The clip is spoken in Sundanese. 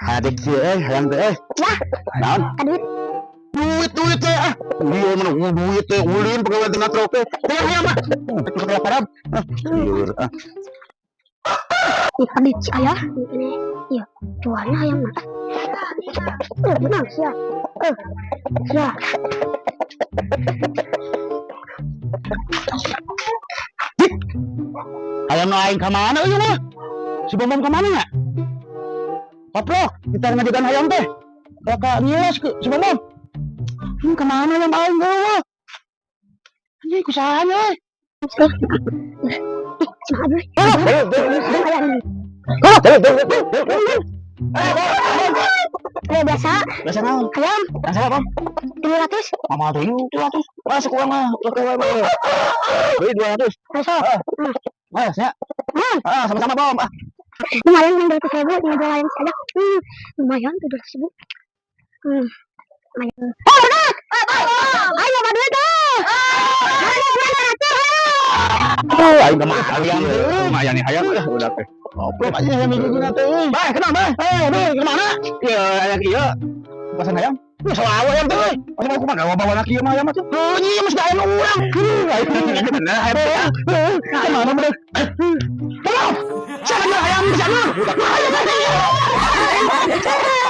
Hade kieu euy, hayang teh euy. Ya. Naon? Ka duit. Duit duit teh ah. Iya mana duit teh ulin pegawai tengah trope. Teh hayang mah. Itu parab. Ah, lieur ah. Ih, pedit si ayah. Ini, iya, jualnya ayam mah. Eh, menang sia. Eh, sia. Hayang nu aing ka mana euy mah? Si Bombom ka mana nya? Koplok, kita ngajagan hayam teh. Raka ngilas ke si Bombom. Ka mana hayam aing euy? Anjing kusaha nya euy? Ih, si Mahad euy. Ayam. Eh, biasa. Biasa naon? Ayam. Biasa apa? 300. Mama tuh ini 300. Masuk uang mah. Oke, wae mah. Beli 200. Besok. Mas, ya. Hmm. Ah, sama-sama, Bom. Ah. Lumayan yang 200 ribu ngejual ayam saja. Lumayan 700 ribu. Lumayan. Oh, udah. Ayo, mah duit tuh. Ayo, 200. Aduh, aing ka mahal hayam teh. Lumayan nih hayam lah udah teh. Goblok aja hayam itu guna teh. Bae, kenapa, bae? Eh, bae, ke mana? Iya, ayam ieu. Pasan hayam. Lu salah ayam teh euy. Masa mau kumaha bawa bawa kieu mah hayam mah tuh. Heuh, nyi mesti ayam urang. Heuh, aing bener hayam teh. Heuh, kumaha bener. Tolong. Siapa jual ayam di sana? Ayam teh.